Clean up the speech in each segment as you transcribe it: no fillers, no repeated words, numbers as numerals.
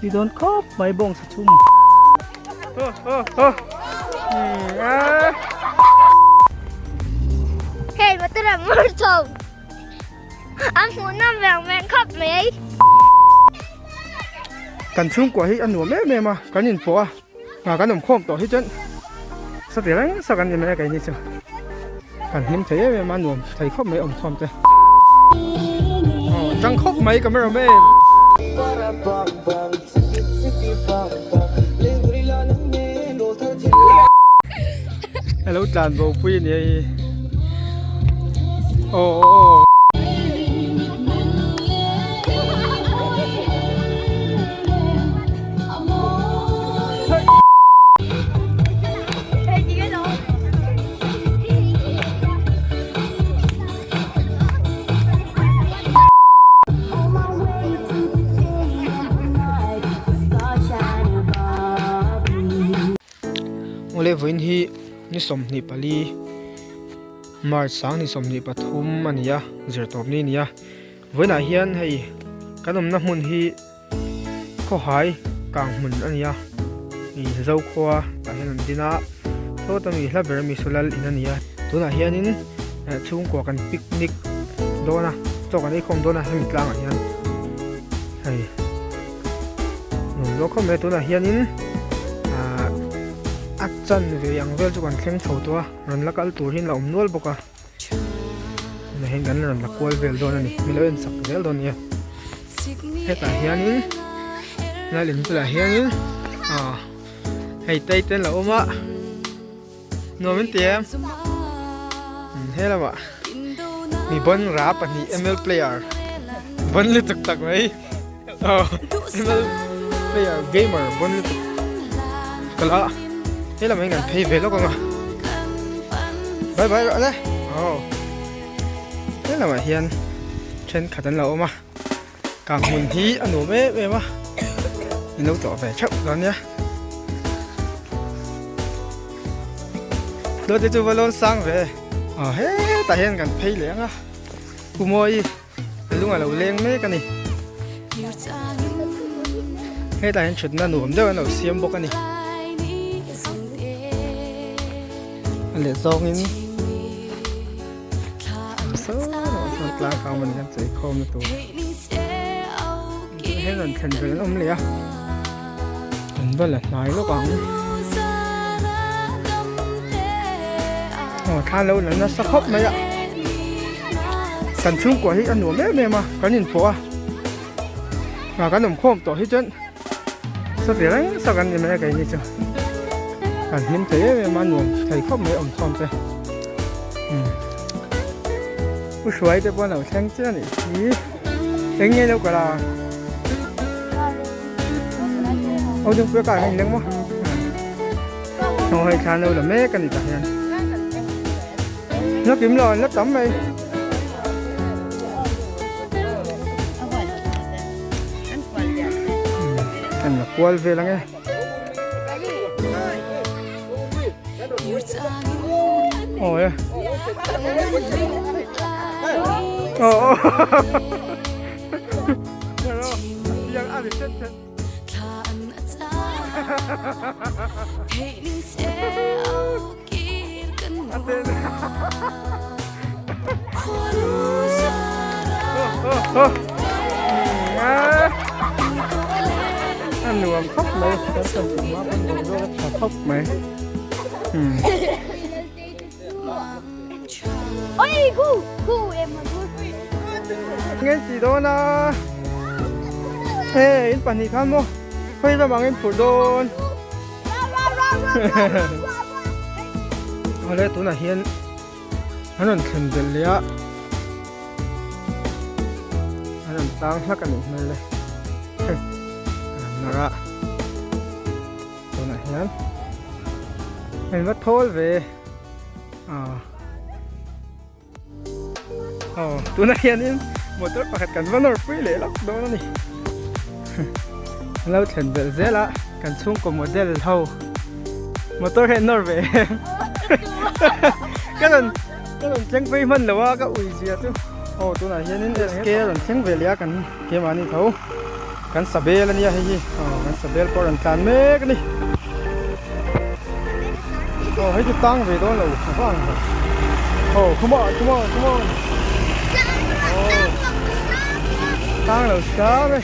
Tui dawn khawp mai bawng sa chhum. Hei motor a mur chho. An hmuh nawm veng veng khawp mai. Kan chhungkua hi a nuam em em a, kan inpawh a, ah kan awm khawm tawh hi chuan sati reng sak an ni mai a keini chu. Kan hlim thei em em a, nuam thei khawp mai awm khawm te. Aw tang khawp mai camera man. Hello tlan bo pui a ni hei hi. Aw aw aw. Awle vawiin hi ni 24 March sang ni 23 a ni a zirtawp ni a ni a vawiinah hian hei kan awmna hmun hi. Khawhai kang hmun a ni a, ih Zokhua tah hian an din a, sawta mi hla ber ami Sulal in a ni a, tunah hianin eh chhungkua kan picnic dawn a, chaw kan eikhawm dawn a hemi tlangah hian hei nuam zawk khawp mai a, tunah hianin ah a chanve ang vel chu kan thleng chho tawh a, rawn la kal tur hian la awm nual bawk a. Tunah hian kan rawn la kual vel dawn a ni min lo en sak zel dawn nia hetah hianin lalin bulah hianin ah hei tei te an lo awm a nuam in ti em he lamah mi bawn ra pahnih ml player bawn lutuk tak mai aw ml player gamer bawn lutuk kal a he lamah hian kan phei ve lawk ang a bye bye rawh le aw he lamah hian thenkhat an lo awm a kang hmun hi a nuam em em a in lo tlawh ve theuh dawn nia dawt te chu va lawn sang ve aw hetah hian kan phei leh ang a pu mawi lung a lo leng mek a ni hetah hian thutna nuam deuh an lo siam bawk a ni a leh zawngin saw tlang kang man hian chei khawm na tur hian rawn thlen vel an awm leh a an va la hnai lawk ang aw thla lo la nasa khawp mai a kan chhungkua hi a nuam em em a kan inpawh a ah kan awm khawm tawh hi chuan sawti reng sak an ni mai a keini chu kan hlim thei em em a nuam thei khawp mai awm khawm te umm u hruai te pawh an lo thleng chiah a nih hi eng nge lo kal a aw dingpuia kar a inleng maw aw hei thla an lo la mek a ni tah hian. Nó kim lo nó tắm mày. Anh là qual về là nghe. Ôi. Ồ. A nuam khawp mai kan kan hma pawn boruak a tha khawp mai umm. Nge tih dawn a he in pahnih khan maw khawi lamah nge in phurh dawn. Awle tunah hian an rawn thlen belh leh a an rawn tang hlak a nih hmel e an rawn nawrh a tunah hian an va thawl ve ah. Aw tunah hianin motor pakhat kan va nawr pui leh lawk dawn a ni an lo thlen belh zel a kan chhungkaw model ho motor hi an nawr ve em ka rawn ka rawn thleng phei hman lo a ka ui zia chu aw tunah hianin SK a rawn thleng ve leh a kan keimahni tho. Kan sabel ania hei hi aw kan sabel pawh a rawn tlan mek a ni aw hei chu tang ve dawn lo a vang ve aw come on come on come on aw tang lo sang e.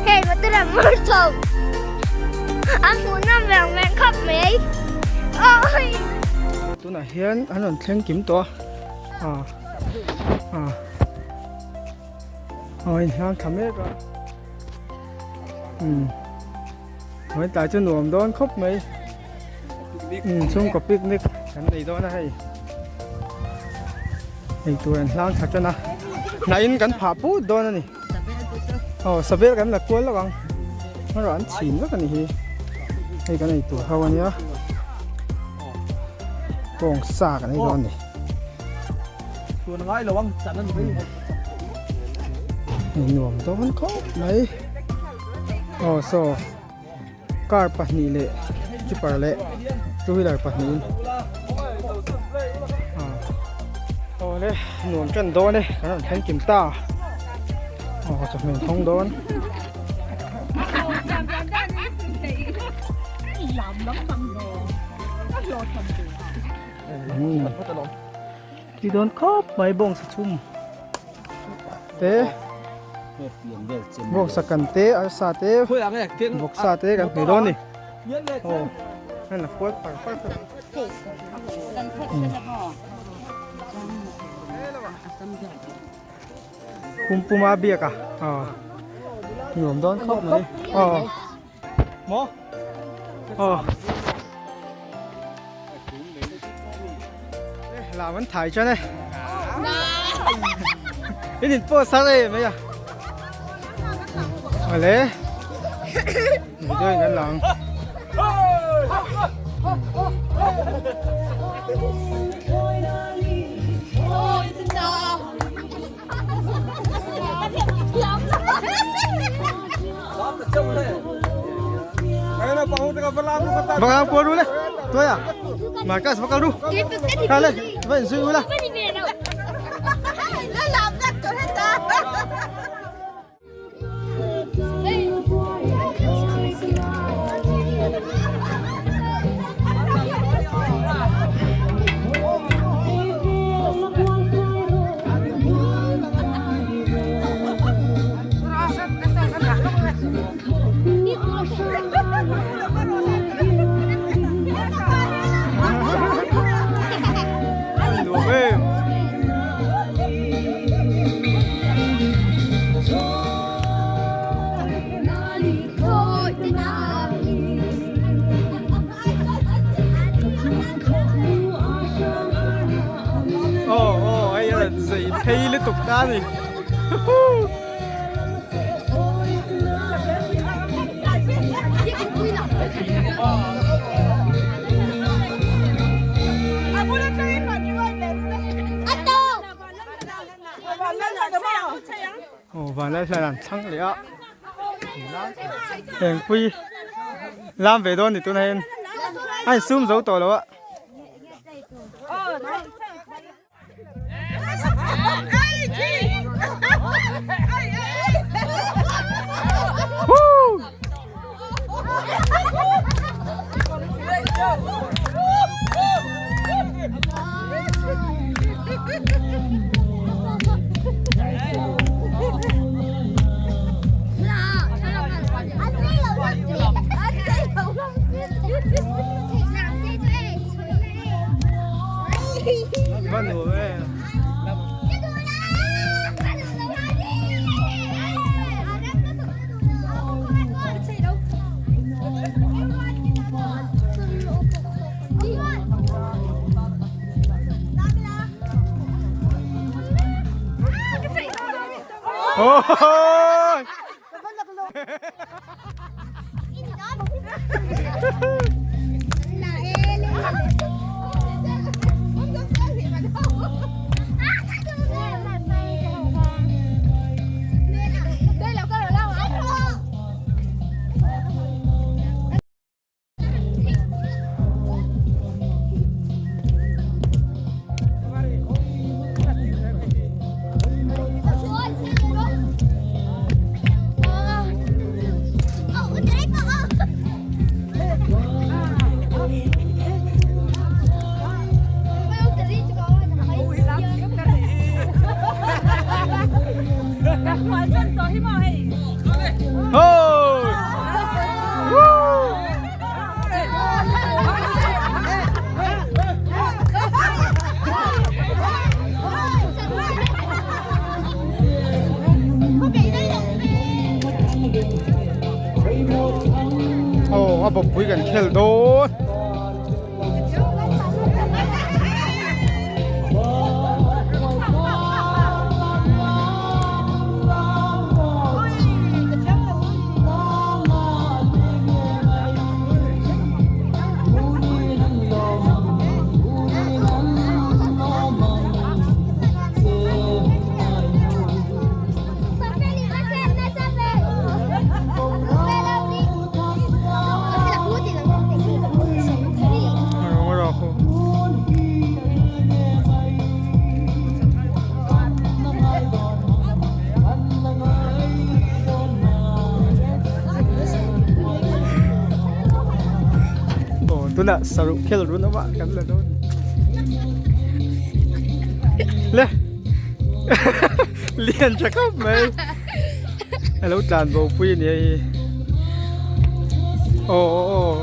Hei motor a mur tho a hmuh nawm veng veng khawp mai oi. Tunah hian an rawn thleng kim tawh a ah ah aw inhlang thla mek a umm. Hmai tlai chu nuam dawn khawp mai umm chhungkaw picnic kan nei dawn a hei eitur an hlang thla tan a hnaihin kan phah put dawn a ni aw sabel kan la kual lawk ang hmanraw an chhin vek a ni hi hei kan eitur ho a nia bawng sa kan ei dawn a ni. Nuam dawn khawp mai. Aw saw car pahnih leh jeeper leh two wheeler pahnih ah aw le nuam tan dawn e kan rawn thleng kim ta aw chawhmeh thawng dawn. Ti dawn khawp mai bawng sa chhum te. Vawksa kan te arsa te vawksa te kan hmu dawn a ni aw hei la kual par par par kum puma biak a aw nuam dawn khawp mai aw maw aw Làm an thai cho này. Cái nhìn po sang đây mấy à. Ở lẽ. Mình chơi ngắn lòng. Vâng, qua ru le. Tôi à? Marcus bakal ru. Kale, vai zui ula. Nuam em. Aw aw hei a rawn zei phei lutuk ta a ni. Aw vanlai hian an chhang leh a engpui lam ve dawn ni tunah hian a insum zo tawh lo a. Aw a bawppui kan khel dawn. Tunah saruk khel run awm a kan la dawn le lian tha khawp mai a lo tlan bo pui a ni hei hi aw aw aw.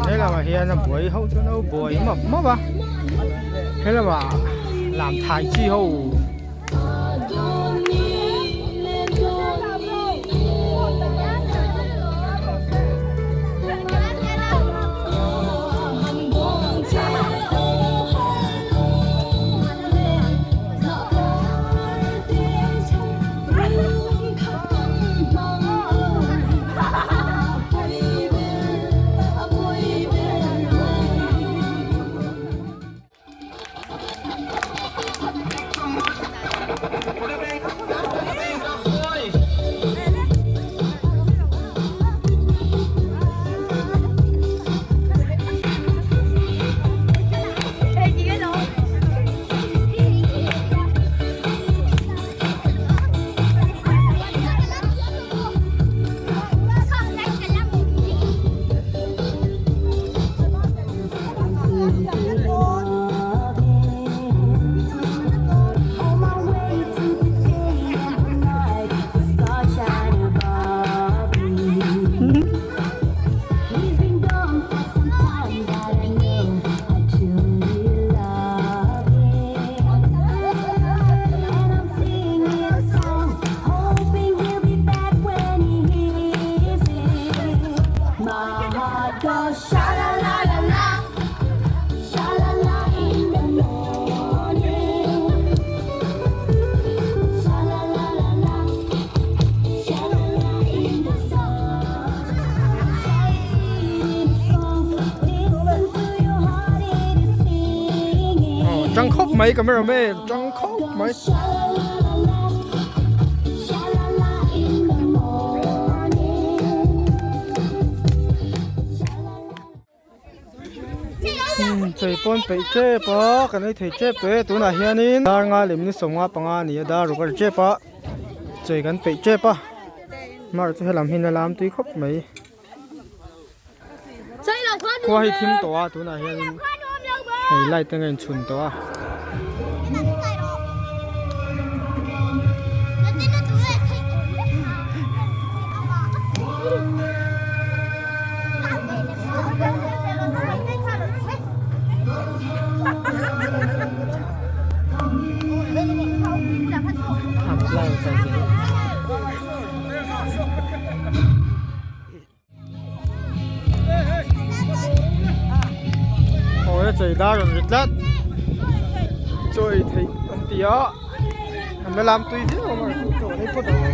He lamah hian a buai ho chu an lo buai map map a he lamah lam thai chi ho. Tang khawp mai cameraman tang khawp mai. Chei pawn peih tep a kan ei thei tep tawh e tunah hianin dar nga leh minute sawmnga panga a ni a dar ruk a ri tep a chei kan peih tep a mar chu helam hi a lam tui khawp mai khua hi thim tawh a tunah hianin hei light te a inchhun tawh a. chei dar rawn ri tlat chaw ei theih an ti a an la lam tui viau ang a chu chaw an ei phawt ang.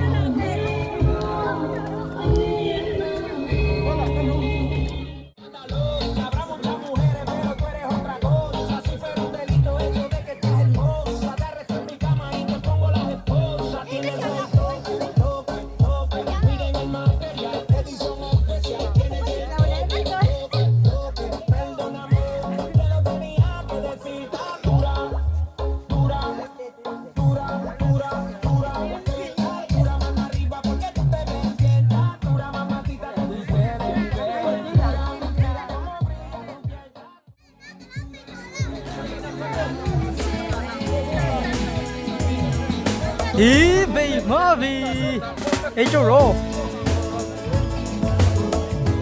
Ý bị mơ vì ấy chỗ rồi.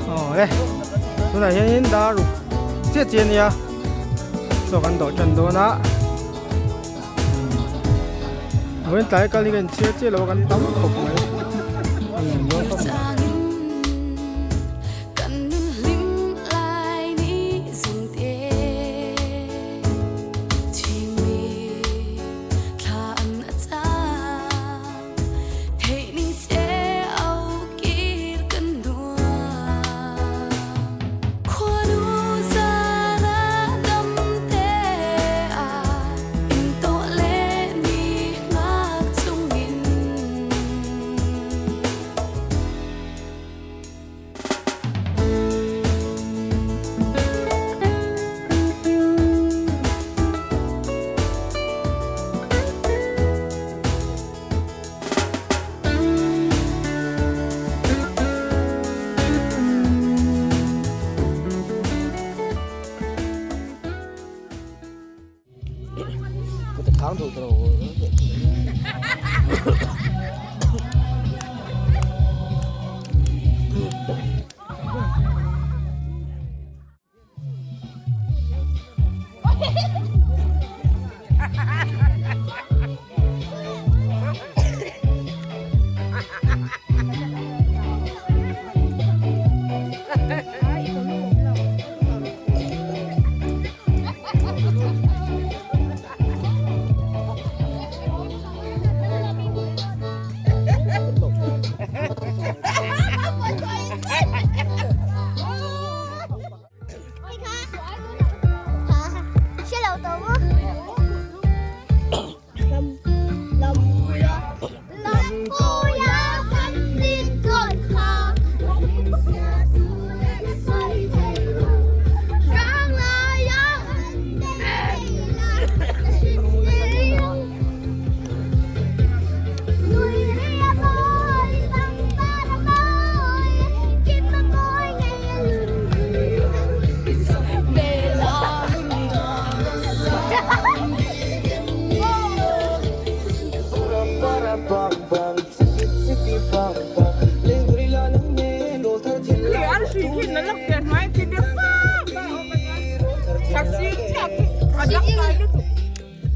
Ờ đây. Tuna hianin dar ruk chiah chiah ania chaw kan dawh tan dawn a vawiin tlai kal hi ka inchhir chiah lo a kan tam khawp mai a nuam dawn khawp mai.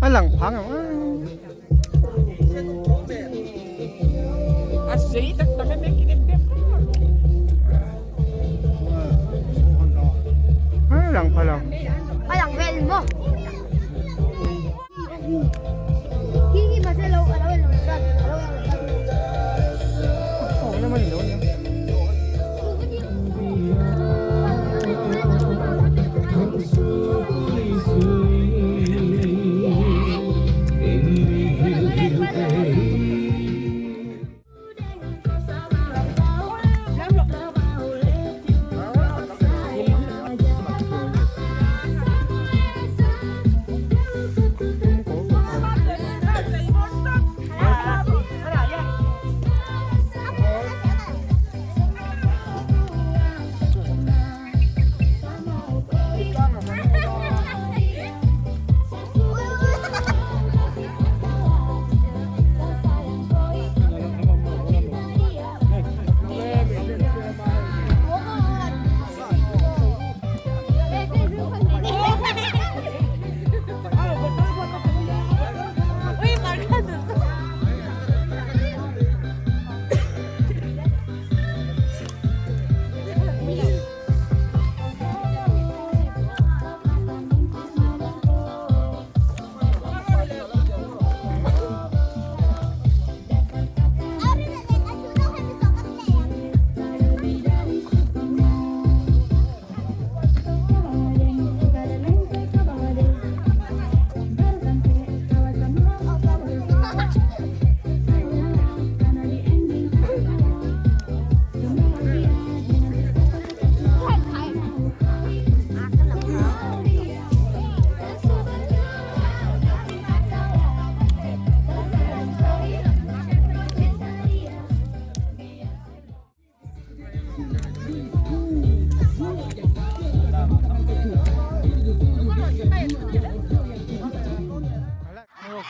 A lang phang ang a lang pha lo. A lang vel maw?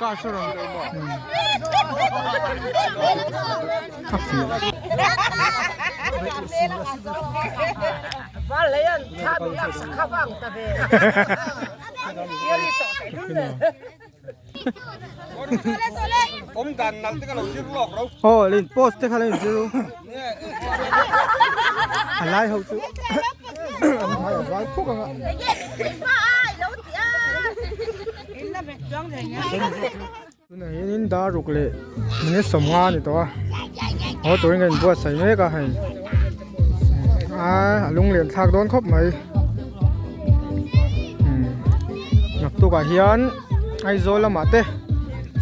A fiah. Aw lin post te kha lo inzir u a lai ho chu an hmai a vai khuk ang a. Tunah hianin dar ruk leh minute sawmnga a ni tawh a haw turin ka inbuatsaih mek a hei a lunglen thlak dawn khawp mai naktukah hian Aizawl lamah te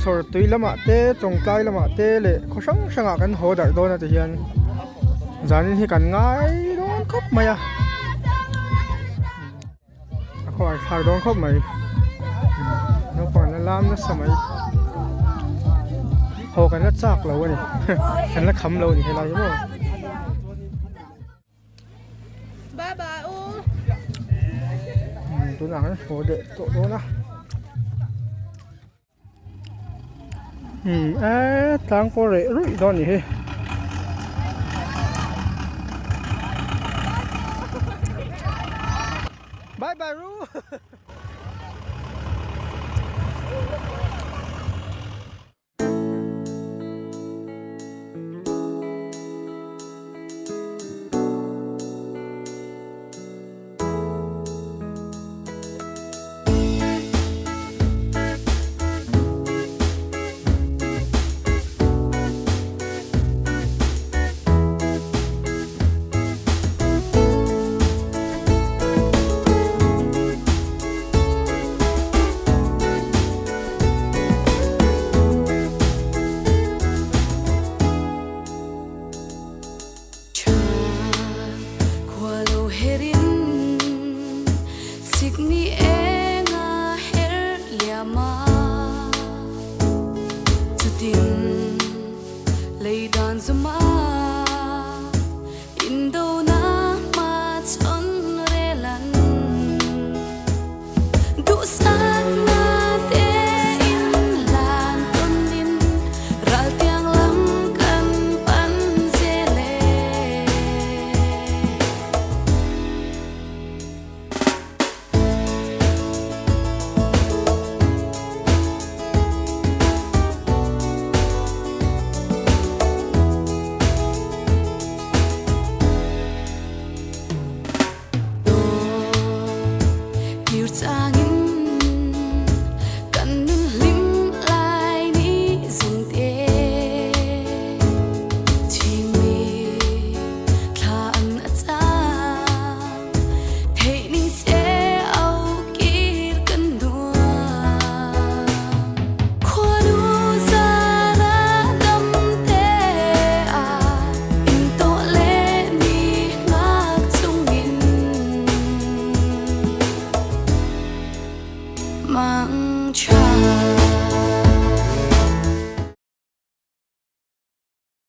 Chhawrtui lamah te Chawngtlai lamah te leh khaw hrang hrangah kan haw darh dawn a ti hian zanin hi kan ngai dawn khawp mai a. A khaw thlak dawn khawp mai naupang la lam nasa mai haw kan la chak lo a ni kan la kham lo a ni helai hi maw. Tunah kan haw leh tawh dawn a umm eee tlang pawh reh ruih dawn a ni hi. Bye bye ru.